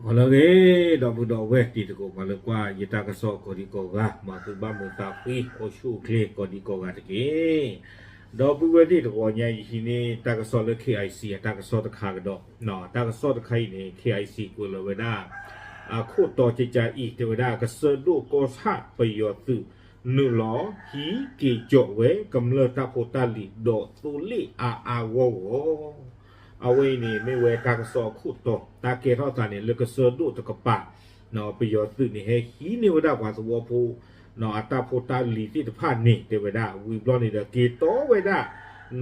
ဟါလၢအဂ့ၤ ဒီပုၢ်ဒီဝဲၢ်တံၤသကိး ပှၤလၢကွၢ်ယတၢ်ကစီၣ်ကိးဒံကိးဂၤ မ်သုဘၣ်မုာ်သးဖှံ အိၣ်ဆူၣ်အိၣ်ချ့ကိးဒံကိးဂၤတက့ၢ်. ဒီပုၢ်ဝဲၢ်သ့ၣ်တဂီၤညါ ယဟံးန့ၢ်တၢ်ကစီၣ်လၢ KIC အတၢ်ကစီၣ်တခါကဒီး, တၢ်ကစီၣ်တခါအံၤန့ၣ် KIC ကွဲးလီၤဝဲဒၣ် အခိၣ်တီကကးအံၤ တဲဝဲဒၣ် ကစၢၢ်ဒိၣ်ကီၢ်ဆၣ်ပယီၤသုး နုာ်လီၤဟံးက့ၤကီၤဝဲ ကမျၢၢ်တၢ်ဖိတၢ်လံၤဒီးသိလ့ၣ်အါအါဂီၢ်ဂီၢ်. အဝဲအံၤန့ၣ် မ့ၢ်ဝဲတၢ်ကစီၣ်အခိၣ်တီ တၢ်ကဲထီၣ်သးန့ၣ်လၢကစၢၢ်ဒိၣ်တကပၤ ပယီၤသုးန့ၣ် ဟဲဟံးန့ၢ်ဝဲဒၣ်ပှၤသဝီဖိ အတၢ်ဖိတၢ်လံၤသ့ၣ်တဖၣ်န့ၣ် တဲဝဲဒၣ် ဝံၤဘျီန့ၣ်ဒီး က့ၤတီဝဲဒၣ်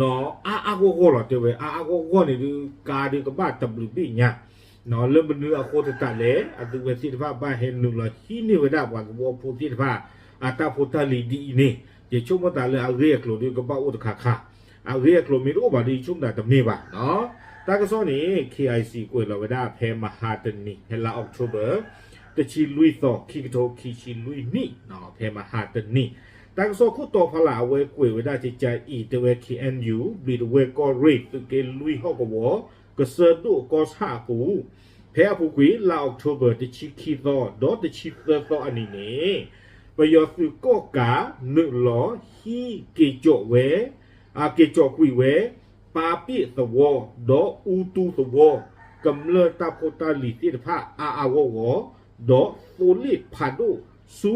အါအါဂီၢ်ဂီၢ်လီၤ တဲဝဲ အါအါဂီၢ်ဂီၢ်န့ၣ်ဒုး ကါဒုးကဘၣ်တဘျုးဘ့ၣ်ညါ လၢမနုၤအဃိသတးလဲၣ် အသုဝဲသ့ၣ်တဖၣ်ဘၣ်ဟဲနုာ်လီၤဟံးန့ၢ်ဝဲဒၣ်ပှၤသဝီဖိသ့ၣ်တဖၣ် အတၢ်ဖိတၢ်လံၤဒ်အံၤန့ၣ် ယဆိကမိၣ်သးလၢအဂ့ၢ်အကျိၤဒုးကဘၣ်အိၣ်တခါခါ အဂ့ၢ်အကျိၤမ့ၢ်တအိၣ်ဘၣ်ဒီး ယဆိကမိၣ်သးတမ့ၢ်ဘၣ်. တၢ်ကစီၣ်န့ၣ် KIC ကွဲးလီၤဝဲဒၣ်ဖဲမဟါတနံၤ ဖဲလါအီးကထိဘၢၣ် တဆံလွံၢ်သီ ခံကထိခံဆံလွံၢ်နံၣ် ဖဲမဟါတနံၤ တၢ်ကစီၣ်ခိၣ်တီဖီလာ်အဝဲကွဲးဝဲဒၣ်ကကးအံၤ တဲဝဲ KNU ဘျံးတဝဲၢ်ကီၢ်ရ့ၣ် သုးက့လွံၢ်ဟီၣ်ကဝီၤ ကစၢၢ်ဒိၣ်ကီၢ်ဆၣ်အပူၤ ဖဲအပူၤကွံာ် လါအီးကထိဘၢၣ် တဆံခံသီ ဒီးတဆံသၢသီအနံၤန့ၣ် ပယီၤသုးကီၣ်ကးနုာ်လီၤဟံးက့ၤကီၤဝဲ အက့ၤကီၤကွံာ်ဝဲ ပာ်ပ့ၣ်သဝီ ဒီးအူတူသဝီ ကမျၢၢ်တၢ်ဖိတၢ်လံၤသ့ၣ်တဖၣ်အါအါဂီၢ်ဂီၢ် ဒီးသိလ့ၣ်ဖးဒိၣ်ဆူ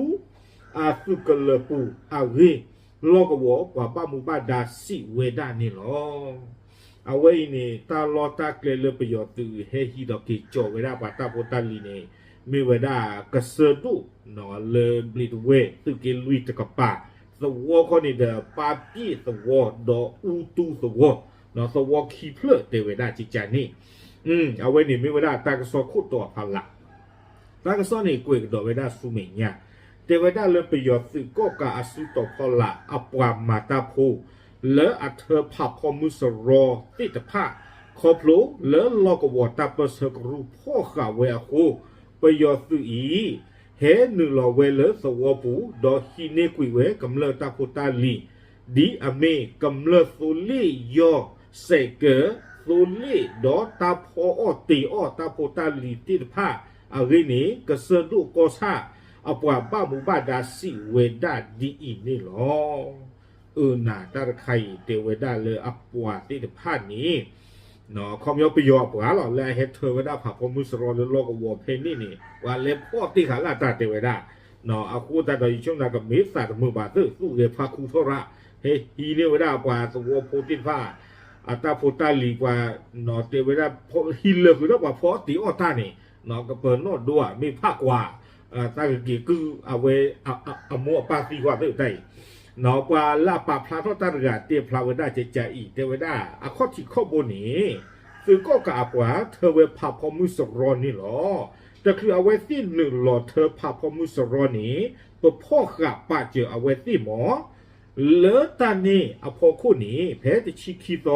အသုးကလၢၤပူၤအဂ့ၢ် လီၢ်ကဝီၤပှၤဘၣ်မူဘၣ်ဒါစံးဝဲဒၣ်န့ၣ်လီၤ. အဝဲအံၤန့ၣ် တၢ်လီၢ်တၢ်ကျဲလၢပယီၤသုးဟဲဟံးဒီးက့ၤကီၤဝဲဒၣ်ပှၤတၢ်ဖိတၢ်လံၤန့ၣ် မ့ၢ်ဝဲဒၣ်ကစၢၢ်ဒိၣ် လၢဘျံးတဝဲၢ် သုးက့လွံၢ်တကပၤ သဝီခီန့ၣ်ဒီး ပာ်ပ့ၣ်သဝီ ဒီးအူတူသဝီ သဝီခံဖျၢၣ်တဲဝဲဒၣ်ကကးန့ၣ် အဝဲန့ၣ်မ့ၢ်ဝဲဒၣ်တၢ်ကစီၣ်ခိၣ်တီအဖီလာ် တၢ်ကစီၣ်န့ၣ်ကွဲးကဒီးဝဲဒၣ်ဆူမဲာ်ညါ တဲဝဲဒၣ်လၢပယီၤသုးကီၣ်ကးအစုတီၤဖီလာ်အပှၤမၤတၢ်ဖိ လၢအထၢဖးဖီမုၢ်စရီသ့ၣ်တဖၣ် ခီဖျိလၢလီၢ်ကဝီၤတၢ်ပၢၢ်ဆၢကရူၢ်ဖီၣ်ဃာ်ဝဲအဃိ ပယီၤသုးအံၤ ဟဲနုာ်လီၤဝဲလၢသဝီပူၤ ဒီးဟံးန့ၢ်ကွံာ်ဝဲကမျၢၢ်တၢ်ဖိတၢ်လံၤ ဒ်အမ့ၢ်ကမျၢၢ်သိလ့ၣ်ယီၢ်စဲးကၢး သိလ့ၣ်ဒီးတၢ်ဖီအီၣ်တ့ၤအီၣ်တၢ်ဖိတၢ်လံၤသ့ၣ်တဖၣ်အဂ့ၢ်န့ၣ် ကစၢၢ်ဒိၣ်ကီၢ်ဆၣ် အပှၤဘၣ်မူဘၣ်ဒါစံးဝဲဒၣ်ဒ်အံၤန့ၣ်လီၤ. အၢနၤ တၢ်တခါအံၤတဲဝဲဒၣ်လၢအပှၤသ့ၣ်တဖၣ်န့ၣ် ခီပညီပယီၤအပှၤလီၤ လၢအဟဲထၢဝဲဒၣ်ဖးဖီမုၢ်စရီလၢလီၢ်ကဝီၤဖဲန့ၣ်န့ၣ် ပှၤလဲၤဖီၣ်တ့ၢ်ဃာ်လၢအတၢ်တဲဝဲဒၣ် အဃိသတးဒီးယဆိကမိၣ်ကမ့ၢ်သးတမုာ်ဘၣ်သုး သူၣ်ဂဲၤဖးခူထီၣ်ရၣ် ဟဲဟံးန့ၢ်ဝဲဒၣ်ပှၤသဝီဖိသ့ၣ်တဖၣ် အတၢ်ဖိတၢ်လံၤပှၤ တဲဝဲဒၣ် ဟံးလၢာ်ဃုာ်ဒီးပှၤဖီအီၣ်တ့ၤအီၣ်တၢ်န့ၣ် ကပၢၤနီၣ်ဒိဧါ မ့ၢ်ဖးကွၢ် တၢ်ကက့ၤကုၢ်အဝဲ အမိၢ်အပၢ်သံကွၢ်သ့ၣ်တၢ်အံၤ ပှၤလၢအပာ်ဖျါထီၣ်တၢ်တဂၤတဲဖျါဝဲဒၣ်ကကးအံၤ တဲဝဲဒၣ် အခီၣ်ထံးခီၣ်ဘိန့ၣ် သုးကီၣ်ကးအပှၤထၢဝဲဖးဖီမုၢ်စရီန့ၣ်လီၤ. တချုးအဝဲသ့ၣ်နုာ်လီၤထၢဖးဖီမုၢ်စရီန့ၣ် ပဖီၣ်ဃာ်ပာ်စၢၤအဝဲသ့ၣ်မီၢ် လၢတၢ်န့ၣ်အဖီခိၣ်န့ၣ် ဖဲတဆံခံသီ တ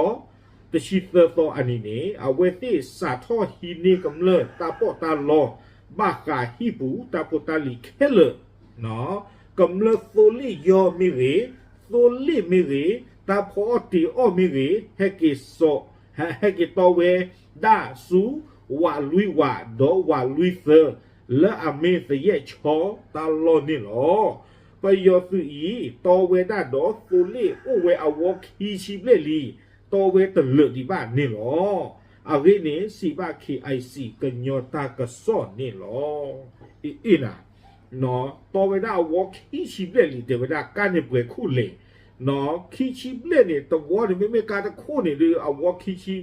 ဆံသၢသီအနံၤန့ၣ် အဝဲသ့ၣ်စးထီၣ်ဟံးန့ၢ်ကမျၢၢ်တၢ်ပီးတၢ်လီ ဘၣ်ဃးဟံၣ်ပူၤတၢ်ဖိတၢ်လံၤခဲလၢာ် ကမျၢၢ်သိလ့ၣ်ယီၢ်မ့ၢ်ဂ့ၤ, သိလ့ၣ်မ့ၢ်ဂ့ၤ, တၢ်ဖီအီၣ်တ့ၤအီၣ်မ့ၢ်ဂ့ၤ, ဟဲက့ၤစီၤ, ဟဲက့ၤတီဝဲဒၣ်ဆူ ဝးလွံၢ်ဝး ဒီးဝးလွံၢ်သၢ လၢအမ့ၢ်သယဲၣ်ဆီတၢ်လီၢ်န့ၣ်လီၤ. ပယီၤသုးအံၤ တီဝဲဒၣ်ဒီးသိလ့ၣ်အိၣ်ဝဲအဝီခံဆံဘျဲၣ်လံ, တီဝဲတလၢာ်ဒံးဘၣ်န့ၣ်လီၤ. အဂ့ၢ်န့ၣ် စံးဘၣ် KIC ကညီတၢ်ကစီၣ်န့ၣ်လီၤ. အ့ၣ်နၤ တီဝဲဒၣ်အဝီခံဆံဘျဲၣ်လံ တဲဝဲဒၣ်ကါန့ၣ်ပှဲၤခိၣ်လဲၣ်, ခံဆံဘျဲၣ်န့ၣ် တဝီန့ၣ်မ့မ့ၢ်ကါတခိၣ်န့ၣ်ဒီး အဝီခံဆံ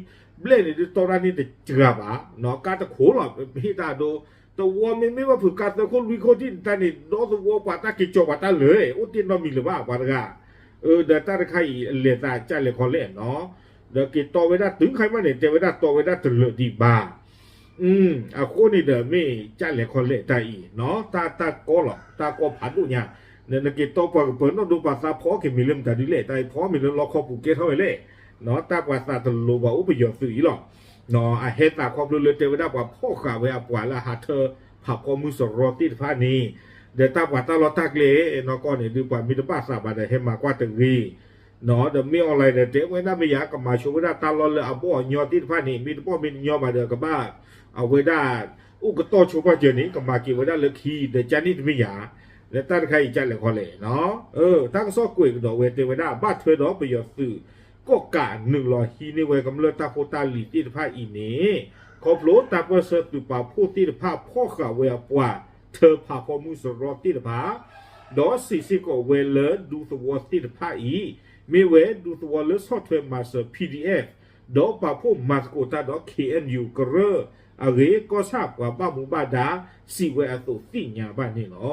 ဘျဲၣ်န့ၣ်ဒုးတီတၢ်န့ၣ်တစှၤဘၣ်, ကါတခိၣ်လီၤ ပဟ့ၣ်တၢ်ဒိ, တဝီမ့မ့ၢ်ဘၣ်ဖုးကါသၢခိၣ်လွံၢ်ခိၣ်ထံၣ်န့ၣ်တၢ်န့ၣ် ဒီသဝီပှၤတၢ်က့ၤကၠီၤပှၤတၢ်လၢာ် အိၣ်တ့ၢ်နီတမံၤလၢၤဘၣ် ပှၤတဂၤ, ဒီးတၢ်တခါအံၤ အလဲၤသးကၢ်လဲၤခီလဲၣ်နီၤ ဒီးက့ၤတီဝဲဒၣ်တုၤခါမးန့ၣ် တဲဝဲဒၣ်တီဝဲဒၣ်တလၢာ်ဒံးဘၣ် အဃိန့ၣ်ဒီးမ့ၢ်ကၢ်လဲၤခီလဲၣ်တၢ်အံၤနီၤ တၢ်တၢ်ကီလီၤ တၢ်ကီဖးဒိၣ်ညါ, နက့ၤတီပှၤကပၢၤနီၣ်ဒိပှၤသးဖီအီၣ်က့ၤမ့ၢ်လၢမတၤဒုလဲၣ် တၢ်အံၤဖီအီၣ်မ့ၢ်လၢလီခီပူၤကဲထီၣ်ဝဲလဲၣ်, တၢ်ပှၤသးတလိၤဘၣ်အိၣ်ပယီၤသုးအံၤလီၤ, အဟဲသးခီဖျိလၢတဲဝဲဒၣ်ပှၤဖီၣ်ဃာ်ဝဲအပှၤလၢအဟးထၢဖးဖီမုၢ်စရီသ့ၣ်တဖၣ်န့ၣ်, ဒီးတၢ်ပှၤတၢ်လီၢ်တၢ်ကျဲနီၢ်ကီၢ်န့ၣ်ဒုးပှၤမ့ၢ်တဘၣ်သးဘၣ်ဒီးဟဲမၤကွၢ်တဂ့ၤ ဒီးမ့ၢ် online ဒီးတဲဝဲဒၣ်မ့ၢ်ယၤကမၤဆိဝဲဒၣ်တၢ်လီၢ်လၢအဘီၣ်အညီသ့ၣ်တဖၣ်န့ၣ် မ့ၢ်တဘီၣ်မ့ၢ်တညီဘၣ်ဒီးကဘၣ် အဝဲဒၣ် အိၣ်ကတီၢ်ဆိပာ်စၢၤန့ၣ် ကမၤက့ၤဝဲဒၣ်လၢခံ ဒီးကန့ၣ်တမ့ၢ်ယၤ, လၢတၢ်တခါအံၤကလဲၤခီလဲၣ်, တၢ်ကစီၣ်ကွဲးကဒီးဝဲတဲဝဲဒၣ် ဘၣ်ထွဲဒီးပယီၤသုး ကီၣ်ကးနုာ်လီၤဟံးန့ၢ်ဝဲကမျၢၢ်တၢ်ဖိတၢ်လံၤသ့ၣ်တဖၣ်အံၤန့ၣ်, ခီဖျိတၢ်ပၢၢ်ဆၢသုးပာ်ဖှိၣ်သ့ၣ်တဖၣ်ဖီၣ်ဃာ်ဝဲအပှၤ ထၢဖးဖီမုၢ်စရီသ့ၣ်တဖၣ် ဒီးစံးစ့ၢ်ကီးဝဲလၢဒူသဝီသ့ၣ်တဖၣ်အံၤ မ့ၢ်ဝဲဒူသဝီလၢဆီၣ်ထွဲမၤစၢၤ P D F ဒီးပာ်ဖှိၣ်မၤသကိးတၢ်ဒီး K N U ကရၢအဂ့ၢ် ကီၢ်ဆၣ်ပှၤဘၣ်မူဘၣ်ဒါ စံးဝဲအသိးသ့ၣ်ညါဘၣ်န့ၣ်လီၤ.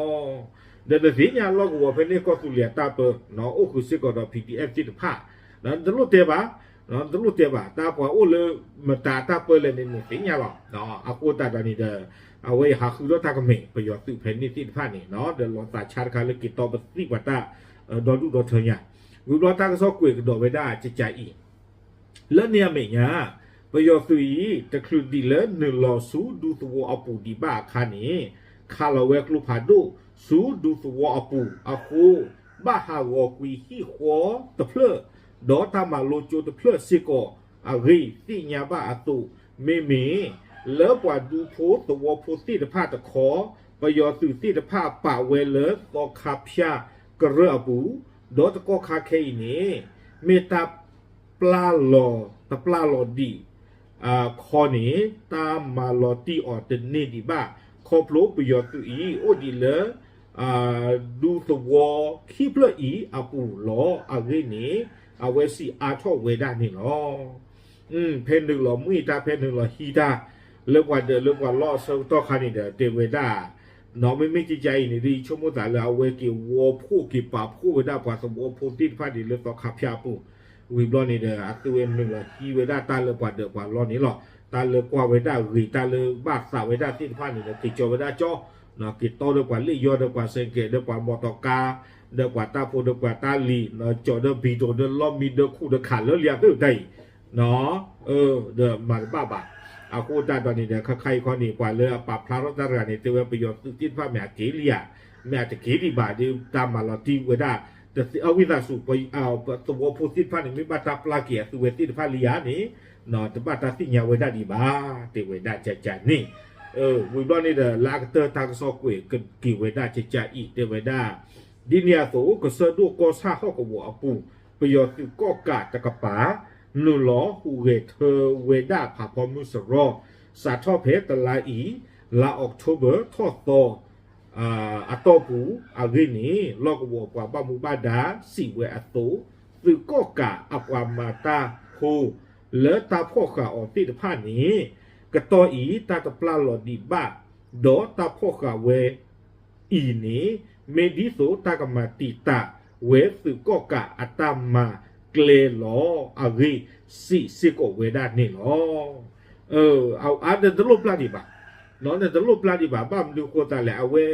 ဒီးနသ့ၣ်ညါလီၢ်ကဝီၤဖဲန့ၣ်ကီၢ်သူလ့ၤအတၢ်ပၢ အိၣ်ဃုာ်စ့ၢ်ကီးဒီး P D F သ့ၣ်တဖၣ်, နတလိၣ်တဲဘၣ်, နတလိၣ်တဲဘၣ် တၢ်ပှၤအိၣ်လၢမတၤတၢ်ပၢလဲၣ်န့ၣ် နသ့ၣ်ညါလီၤ. အဃိသတးဒီးန့ၣ်ဒီး အဝဲအံၤဟးဃုထီၣ်တၢ်ကမဲာ် ပယီၤသုးဖဲန့ၣ်သ့ၣ်တဖၣ်န့ၣ် ဒီးလီၤသးဆါတခါလၢက့ၤတီပသံၣ်ပှၤတၢ် ဒီဒူၣ်ဒီထၢညါ, ဝံၤဘျီတၢ်ကစီၣ်ကွဲးကဒီးဝဲဒၣ်ကကးအံၤ လၢန့ၣ်အမဲာ်ညါ ပယီၤသုးအံၤ တချုးဒံးလၢနုာ်လီၤဆူဒူသဝီအပူၤဒံးဘၣ်အခါန့ၣ်, ခးလီၤဝဲကျိဖးဒိၣ်ဆူဒူသဝီအပူၤအဃိ, ဘၣ်ဟးဂီၤကွံာ်ဟံၣ်ဃီတဖျၢၣ်, ဒီးတၢ်မၤလိကၠိတဖျၢၣ်စ့ၢ်ကီးအဂ့ၢ် သ့ၣ်ညါဘၣ်အသိး, မ့မ့ၢ် လၢပှၤဒူဖိသဝီဖိသ့ၣ်တဖၣ်တခီ, ပယီၤသုးသ့ၣ်တဖၣ်ပာ်ဝဲလၢသီခါဖၠၣ်ကရၢအပူၤ, ဒီးတကီၢ်ခါခဲအံၤန့ၣ် မ့ၢ်တၢ် ပျၢ်လီၤ တပျၢ်လီၤဒံး ခီန့ၣ် တၢ်မၤလီၤတံၢ်အီၤတန့ၢ်ဒံးဘၣ်, ခီဖျိပယီၤသုးအံၤ အိၣ်ဒံးလၢ ဒူသဝီခံဖျၢၣ်အံၤအပူၤလီၤ. အဂ့ၢ်န့ၣ် အဝဲစံးအါထီၣ်ဝဲဒၣ်န့ၣ်လီၤ. ဖဲနုာ်လီၤမ့ၢ်တၢ် ဖဲနုာ်လီၤဟံးတၢ် လၢပှၤဒၢးလၢပှၤလီၢ်အဆၢကတီၢ်ခါန့ၣ်ဒီး တဲဝဲဒၣ် နီၢ်မ့မ့ၢ်ကကါအံၤန့ၣ်ဒ် ယဆိကမိၣ်သးလၢအဝဲက့ၤဝီဖှိၣ်က့ၤပာ်ဖှိၣ်ဝဲဒၣ်ပှၤသဝီဖိသ့ၣ်တဖၣ်န့ၣ် လၢသီခါဖၠၣ်အပူၤ, ဝံၤဘျီန့ၣ်ဒီး အသုဝဲနုာ်လီၤဟံးဝဲဒၣ်တၢ်လၢပှၤဒၢးပှၤလီၢ်န့ၣ်လီၤ. တၢ်လၢကွၢ်ဝဲဒၣ်ဂ့ၤ တၢ်လၢဘၣ်သးဝဲဒၣ်သ့ၣ်တဖၣ်န့ၣ်ဒီး က့ၤကၠီဝဲဒၣ်ကၠီ, က့ၤတီဒီးပှၤလ့ၣ်ယီၢ်ဒီးပှၤစဲးကဲးဒီးပှၤမီတီကါ ဒီးပှၤတၢ်ဖိဒီးပှၤတၢ်လံၤ ကၠီဒီးဘံတိၤဒီးလီမံဒီးခိၣ်ဒီးခးလၢလံၤ အသ့ၣ်တၢ်အံၤ ဒီးမၤတဘၣ်ဘၣ်. အဃိသတးဒီးန့ၣ်ဒီး ခါခါအံၤခီန့ၣ် ပှၤလၢအပာ်ဖျါထီၣ်တၢ်တဂၤန့ၣ် တဲဝဲပယီၤသုးသ့ၣ်တဖၣ်မ့ၢ်အက့ၤလံဧါ, မ့ၢ်အတက့ၤဒံးဘၣ်ဒီး တၢ်မၤလီၤတံၢ်ဝဲဒၣ် တသ့အဝံသးစူၤ သဝီဖိသ့ၣ်တဖၣ်န့ၣ် မ့ၢ်ဘၣ်တၢ်ပျၢ်က့ၤအသုဝဲသ့ၣ်တဖၣ်လံဧါန့ၣ် တဘၣ်တၢ်သ့ၣ်ညါဝဲဒၣ်ဒံးဘၣ်, တဲဝဲဒၣ်ကကါန့ၣ်. ဝံၤဘျီန့ၣ်ဒီး လၢအကတၢၢ်တၢ်ကစီၣ်ကွဲးက့ၤဝဲဒၣ်ကကါအံၤ တဲဝဲဒၣ် ဒ်န့ၣ်အသိး ကစၢၢ်ဒိၣ်ကီၢ်ဆၣ်ဟီၣ်ကဝီၤအပူၤ ပယီၤသုးကီၣ်ကးတကပၤ နုာ်လီၤဟူးဂဲၤထၢဝဲဒၣ်ဖးဖီမုၢ်စရီ စးထီၣ်ဖဲတလါအံၤ လါအီးကထိဘၢၣ်ထီၣ်သီ အတီၢ်ပူၤအဂ့ၢ်န့ၣ် လီၢ်ကဝီၤပှၤဘၣ်မူဘၣ်ဒါစံးဝဲအသိး, သုးကီၣ်ကးအပှၤမၤတၢ်ဖိ လၢတၢ်ဖီၣ်ဃာ်အီၤသ့ၣ်တဖၣ်န့ၣ် ကတီၢ်အံၤ တၢ်တပျၢ်လီၤဒံးဘၣ်, ဒီးတၢ်ဖီၣ်ဃာ်ဝဲအံၤန့ၣ် မ့ၢ်ဒ်သိးတၢ်ကမၤတံာ်တာ်ဝဲသုးကီၣ်ကးအတၢ်မၤကျဲလီၤ. အဂ့ၢ်စံးစ့ၢ်ကီးဝဲဒၣ်န့ၣ်လီၤ. အါ နတလိၣ်ပျၢ်ဒံးဘၣ်, နတလိၣ်ပျၢ်ဒံးဘၣ်. ဘၣ်မနုၤအဃိသတးလဲၣ် အဝဲ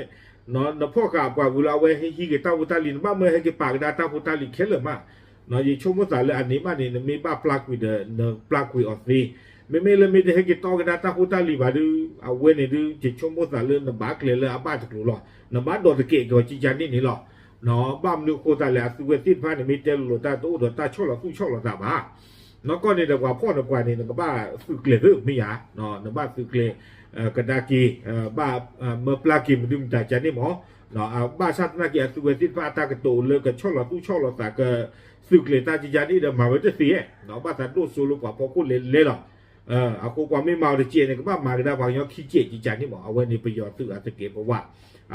နဖီၣ်ဃာ်ပှၤဝံၤလၢအဝဲဟဲဟံးက့ၤတၢ်ဖိတၢ်လံၤ နဘၣ်မၢဟဲက့ၤပာ်ကဒါတၢ်ဖိတၢ်လံၤခဲလၢာ်မး. ယဆိကမိၣ်သးလၢအန့ၣ်မးန့ၣ် နမ့ၢ်ဘၣ်ပျၢ်ကွံာ်ဒီး နပျၢ်ကွံာ်အီၤသ့. မ့မ့ၢ်လၢမ့ၢ်တဟဲက့ၤတီကဒါတၢ်ဖိတၢ်လံၤဘၣ်ဒုး အဝဲန့ၣ်ဒုး ယဆိကမိၣ်သးလၢနဘၣ်ကျဲၤလၢအဘၣ်တကျိၤလီၤ. နဘၣ်ဒိးတကဲးကီးကကါန့ၣ်န့ၣ်လီၤ. ဘၣ်မနုၤအဃိသတးလဲၣ် အသုဝဲသ့ၣ်တဖၣ်န့ၣ် မ့ၢ်တဲလိၤလိၤတၢ်တအိၣ်ဒီးတၢ်ဆီၣ်လီၤသူၣ်ဆီၣ်လီၤသးဘၣ်. နီၢ်ကီၢ်န့ၣ်ဒီးပှၤဖီၣ်န့ၢ်ပှၤန့ၣ် နကဘၣ်သုးကျဲၤသ့မ့ၢ်ဧါ, နဘၣ်သုးကျဲၤ ကဒါက့ၤ ဘၣ်မၢပျၢ်က့ၤမနုၤမတၤကါန့ၣ်မး. ဘၣ်ဆၣ်သနာ်က့ အသုဝဲသ့ၣ်တဖၣ်အတၢ်ကတိၤလၢကဆီၣ်လီၤသူၣ်ဆီၣ်လီၤသး ကသုးကျဲၤတၢ်ကကါန့ၣ်ဒီး မၤဝဲတသ့, ဘၣ်သးဒိၣ်စိလၢပှၤဖီခိၣ်လဲၤလဲၤလီၤ. အဃိပှၤမ့ၢ်မၤအီၤတကဲးန့ၣ် ကဘၣ်မၤကဒါပှၤကညီခံကဲးကကါန့ၣ်မး. အဝဲန့ၣ်ပယီၤသုးအတကဲးပဝး.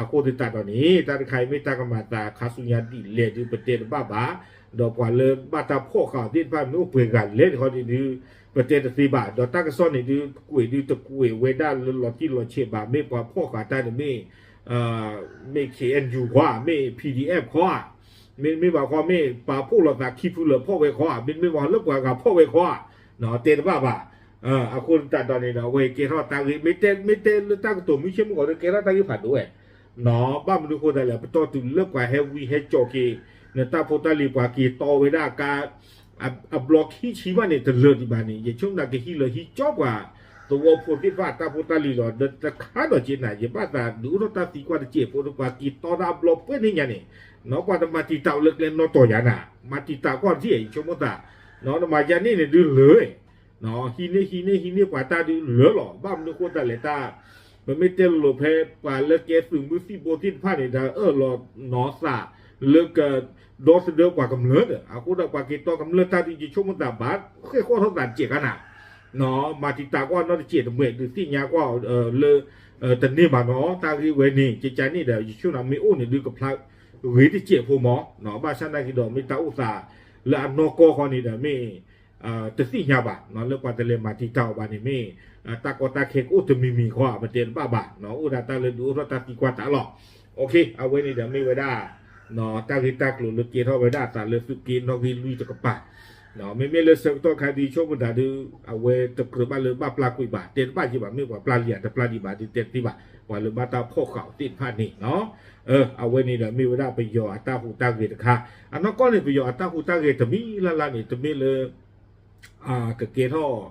အဃိသတးဒီးန့ၣ် တၢ်တခါအံၤမ့ၢ်တၢ်ကမၤသးခါဆူညါဒ်လဲၣ်ဒုး ပတဲတဘၣ်ဘၣ်. ဒီးပှၤလၢဘၣ်တၢ်ဖီၣ်ဃာ်အီၤသ့ၣ်တဖၣ်မ့ၢ်အိၣ်ပှဲၤဂၤလဲၣ်တခီန့ၣ်ဒုး ပတဲတသ့ဘၣ်. ဒီးတၢ်ကစီၣ်န့ၣ်ဒုး ကွဲးဒုးတကွဲးဝဲဒၣ်လၢလီၤတံၢ်လီၤဆဲးဘၣ်. မ့ၢ်ပှၤဖီၣ်ဃာ်တၢ်န့ၣ်မ့ၢ် မ့ၢ် K N U ခီဧါ, မ့ၢ် P D F ခီဧါ, မ့တမ့ၢ်ဘၣ်ခီ မ့ၢ်ပာ်ဖှိၣ်လိာ်သးခံဖုလၢဖီၣ်ဝဲခီဧါ, မ့တမ့ၢ်ဘၣ်လၢပှၤဂၤဖီၣ်ဝဲခီဧါ, တဲတဘၣ်ဘၣ်. အဃိသတးဒီးန့ၣ်ဒီး အဝဲကဲထီၣ်တၢ်ဂ့ၢ် မ့ၢ်တဲ မ့ၢ်တဲလၢတၢ်ကတိၤမုၢ်ဆ့ၣ်မုၢ်ဂီၤဒီး ကဲထီၣ်တၢ်ဂ့ၢ်ဖးဒိၣ်ဝဲ ဘၣ်မနုၤအဃိသတးလဲၣ် ပတီၢ်တုၤလၢပှၤဟဲဝံဟဲကၠီၤက့ၤ နတၢ်ဖိတၢ်လံၤ ပှၤက့ၤတီဝဲဒၣ်ကါ အဘျီခံဆံဘၣ်န့ၣ် တလၢာ်ဒံးဘၣ်န့ၣ် ယဆိကမိၣ်ကဟံးလၢဟံးကၠီပှၤ သဝီဖိသ့ၣ်တဖၣ်တၢ်ဖိတၢ်လံၤလီၤ. ဒီးတခါဒီးက့ၤနၤ ယဘၣ်သးဒုးအိၣ်ထီၣ်တၢ်သံကွၢ်တစဲးဖိဒီး ပှၤက့ၤတီတၢ်အဘျီပှဲၤန့ၣ်ညါန့ၣ် နီၢ်ပှၤတမၤတံာ်တာ်အိၣ်လၢကျဲနီၢ်တီၤယၤနၤ မၤတံာ်တာ်ကွၢ်တထံၣ် ယဆိကမိၣ်သး နမၤယၤန့ၣ်န့ၣ်ဒုးလၢာ် ဟံးန့ၢ်ဟံးန့ၢ်ဟံးန့ၢ်ပှၤတၢ်ဒုးလၢာ်လီၤ. ဘၣ်မနုၤအဃိသတးလဲၣ် တၢ် ပမ့ၢ်တဲလိၤလိၤဖဲပှၤလၢကဲသုးမုၢ်သံၣ်ဘိသ့ၣ်တဖၣ်န့ၣ် တၢ်အၢၣ်လီၤနီၤသးလၢကဒီသဒၢပှၤကမျၢၢ်ဒီး အဃိဒီးပှၤက့ၤတီကမျၢၢ်တၢ်ဒုး ယဆိကမိၣ်သးဘၣ်ဃ့ၢ်ဃီၣ်ထီၣ်သးတစဲးခါနၤ မၤတံာ်တာ်ကွၢ်နီတစဲးတမှဲးဒုးသ့ၣ်ညါကွၢ်လၢ တန့ၢ်ဘၣ်နီၤ တၢ်ဂ့ၢ်ဝဲန့ၣ် ကကန့ၣ်ဒီး ယဆိကမိၣ်မ့ၢ်အိၣ်န့ၣ်ဒုး ကဖျါဂ့ၤတစဲးဖိမး ဘၣ်ဆၣ်နာ်က့ဒီး မ့ၢ်တၢ်အိၣ်သးလၢအနီၢ်ကီၢ်ဃီန့ၣ်ဒီး မ့ၢ် တသ့ၣ်ညါဘၣ် လၢပှၤတလဲၤမၤတံာ်တာ်အီၤဘၣ်န့ၣ်မ့ၢ် တၢ်ကီတၢ်ခဲကအိၣ်တမံၤမံၤဃီ ပတဲတဘၣ်ဘၣ် အိၣ်ဒၣ်တၢ်လၢဒုးအိၣ်ထီၣ်တၢ်သံကွၢ်တၢ်လီၤ. အဝဲန့ၣ်ဒီးမ့ၢ်ဝဲဒၣ် တၢ်ဂ့ၢ်တၢ်ကျိၤလၢကဲထီၣ်ဝဲဒၣ်အသးလၢသုးက့နီၣ်ဂံၢ်လွံၢ်တကပၤ မ့မ့ၢ်လၢဆၢကတီၢ်ခါဒုးဆိကမိၣ်သးဒုး အဝဲတကြၢးဘၣ်လၢဘၣ်ပျၢ်ကွံာ်ဘၣ် တဲတဘၣ်က့ၤဘၣ် မ့ၢ်ပှၤပျၢ်လံဧါ တပျၢ်လံဘၣ်ဒုးတဲတသ့ဘၣ် ပှၤလၢဘၣ်တၢ်ဖီၣ်ဃာ်အီၤသ့ၣ်တဖၣ်န့ၣ် အဝဲန့ၣ်ဒီးမ့ၢ်ဝဲဒၣ်ပယီၤအတၢ်ဟူးတၢ်ဂဲၤတခါ အနီၢ်ကီၢ်န့ၣ် ပယီၤအတၢ်ဟူးတၢ်ဂဲၤတမံၤလၢ်လၢ်န့ၣ် တမ့ၢ်လၢ ကကဲထီၣ်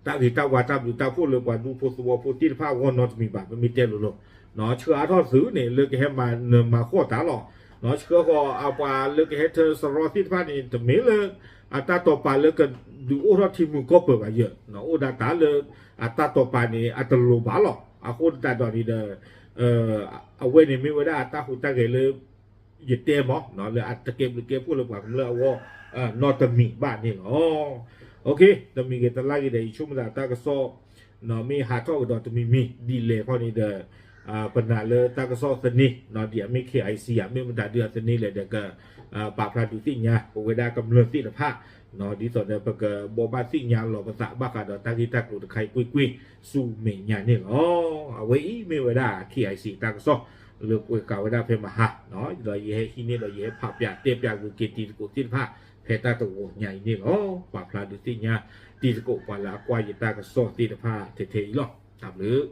တၢ်ဂ့ၤတၢ်ဝါတၢ်ဘျုးတၢ်ဖှိၣ်လၢပှၤဒူဖိသဝီဖိသ့ၣ်တဖၣ်အဂီၢ်နီတမံၤဘၣ် ပမ့ၢ်တဲလိၤလိၤ ဆှၢအါထီၣ်သုးန့ၣ် လၢကဟဲမၤနၢၤမၤဃီၣ်တၢ်လီၤ ဆှၢဃီၤအပှၤလၢကဟဲထၢစရီသ့ၣ်တဖၣ်န့ၣ် တမ့ၢ်လၢ အတၢ်တိာ်ပာ်လၢကဒုးအိၣ်ထီၣ်ထံမုၢ်ကီၢ်ပၢၢ်ဘၣ်ယၢ် အိၣ်ဒၣ်တၢ်လၢ အတၢ်တိာ်ပာ်န့ၣ် အတလိၤဘၣ်လီၤ အဃိသတးဒီးန့ၣ်ဒီး အဝဲန့ၣ်မ့ၢ်ဝဲဒၣ်အတၢ်ဟူးတၢ်ဂဲၤလၢ ယတဲမး လၢအတကဲဘျုးကဲဖှိၣ်လၢပှၤကမျၢၢ်အဂီၢ် နီတမံၤဘၣ်န့ၣ်လီၤ. တမံၤဂ့ၤတလါဂ့ၤဒီး ယဆိကမိၣ်သးတၢ်ကစီၣ် မ့ၢ်ဟးထီၣ်ကဒီးတမံၤမံၤ ဒ်လဲၣ်ခီန့ၣ်ဒီး ပနာ်လၢတၢ်ကစီၣ်သန့ ဒ်အမ့ၢ် KIC ဧါ မ့ၢ်မတၤဒုးအသန့လဲၣ်ဒီး ကပာ်ဖျါဒုးသ့ၣ်ညါ ပဝဲဒၣ်ကမျၢၢ်သ့ၣ်တဖၣ် ဒ်သိးဒီးပကဘိးဘၣ်သ့ၣ်ညါလီၤပသးဘၣ်ဃးဒီးတၢ်ဂ့ၢ်တၢ်ကျိၤတခါအံၤကွ့ၢ်ကွ့ၢ်ဆူမဲာ်ညါန့ၣ်လီၤ. အဝဲအံၤမ့ၢ်ဝဲဒၣ် KIC တၢ်ကစီၣ် လၢကွဲးဃာ်ဝဲဒၣ်ဖဲမဟါ ဒီးယဟဲဟံးန့ၢ်ဒီးယဟဲဖးပၠးတဲပၠးဂုာ်က့ၤတံၤသကိးသ့ၣ်တဖၣ် ဖဲတၢ်တဂီၤညါအံၤန့ၣ်လီၤ. ပာ်ဖျါဒုးသ့ၣ်ညါတံၤသကိးပှၤလၢအကွၢ်ယတၢ်ကစီၣ်သ့ၣ်တဖၣ်ထဲထဲအံၤလီၤ. တၢ်ဘျုး